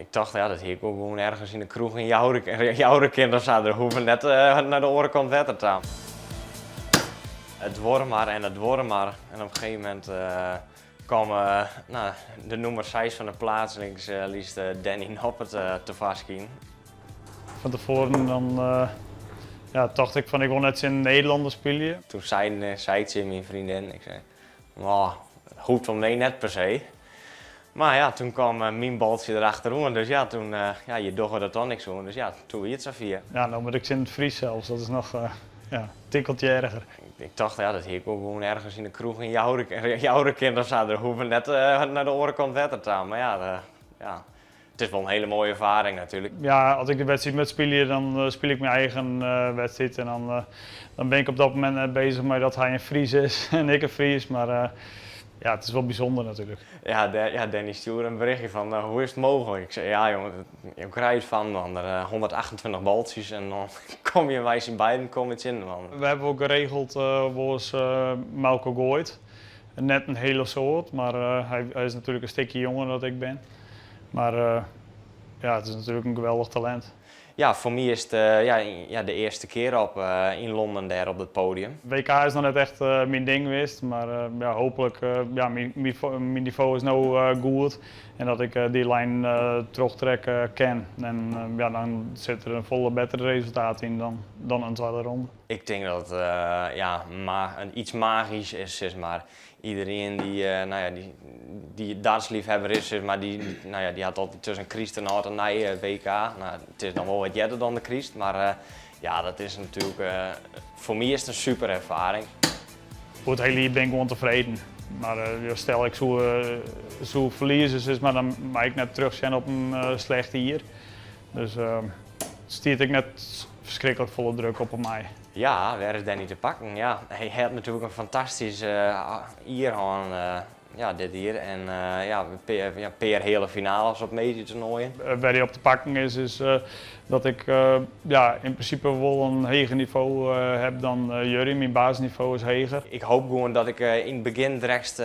Ik tocht, ja, dat hie ik wol gewoan ergens yn de kroech yn Joure kind of sa. Der hoege net nei de oare kant wetter ta. It duorre mar en it duorre mar. En op in gegeven momint kwam, nou, de nûmer 6 fan de pleatslingslist, Danny Noppert, tefoarskyn. Fan tefoaren dan, ja, tocht ik fan ik wol net tsjin Nederlanners spylje. Toen sei ik tsjin myn freondin, ik sei, "Moah, hoecht om my net per se." Mar ja, toen kwam myn baltsje derachteroan, dus ja, toen, ja, je dogge der toch niks oan, dus ja, toen wie it safier. Ja, no moat ik tsjin in Fries sels, dat is noch, ja, in tikkeltsje erger. Ik tocht, ja, dat hie ik wol gewoan ergens yn de kroech yn Joure kind of sa. Der hoege net nei de oare kant wetter ta. Mar ja, ja, it is wol in hiele moaie erfaring natuerlik. Ja, as ik de wedstriid moat spylje, dan spylje ik myn eigen wedstriid. En dan bin ik op dat momint net beuzich mei dat hy in Fries is en ik in Fries. Mar ja, it is wol bysûnder natuerlik. Ja, ja, Danny stjoerde in berichtje fan "Hoe is it mooglik?" Ik sei, "Ja jonge, je krije it fan dan 128 baltsjes en dan komme je wy syn beiden komme tsjin." We hawwe wol geregeld wolris mei elkoar goaid. Net in hiele soad, mar hy is natuerlik in stikje jonger dan ik bin. Mar ja, it is natuerlik in geweldich talint. Ja, foar my is it, ja, de earste kear op yn Londen dêr op it poadium. WK is noch net echt myn ding west, mar ja, hooplik, ja, myn nivo is no goed en dat ik dy lijn trochtrekke kin. En ja, dan sit der in folle better resultaat yn dan in twadde ronde. Ik tink dat it, ja, iets magysk is, sis mar. Iderien dy't, nou ja, dy't dartsleafhawwer is, sis mar, dy, nou ja, dy hat altyd tusken kryst en âld en nij WK. No, it is dan wol wat earder dan de kryst, mar ja, dat is natuerlik, foar my is it in super erfaring. Oer it hiele jier bin ik gewoan tefreden. Mar stel ik soe ferlieze, sis mar, dan mei ik net terugsjen op in slecht jier. Dus it stiet ek net ferskriklik folle druk op my. Ja, wêr is Danny te pakken? Ja, hy hat natuerlik in fantastysk jier hân, ja, dit jier. En ja, ja, pear heale finales op majortoernoaien. Wêr't hy op te pakken is, is dat ik, ja, yn prinsipe wol in heger nivo ha dan Jurjen. Myn basisnivo is heger. Ik hoopje gewoan dat ik yn it begjin direkt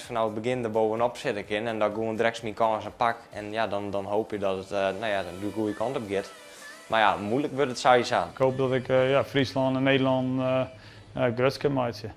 fanôf it begjin der boppe-op sitte kin en dat ik gewoan direkt myn kânsen pak. En ja, dan hoopje dat it, no ja, de goede kant op giet. Mar ja, muoilik wurdt it sawiesa. Ik hoopje dat ik, ja, Fryslân en Nederlân grutsk kin meitsje.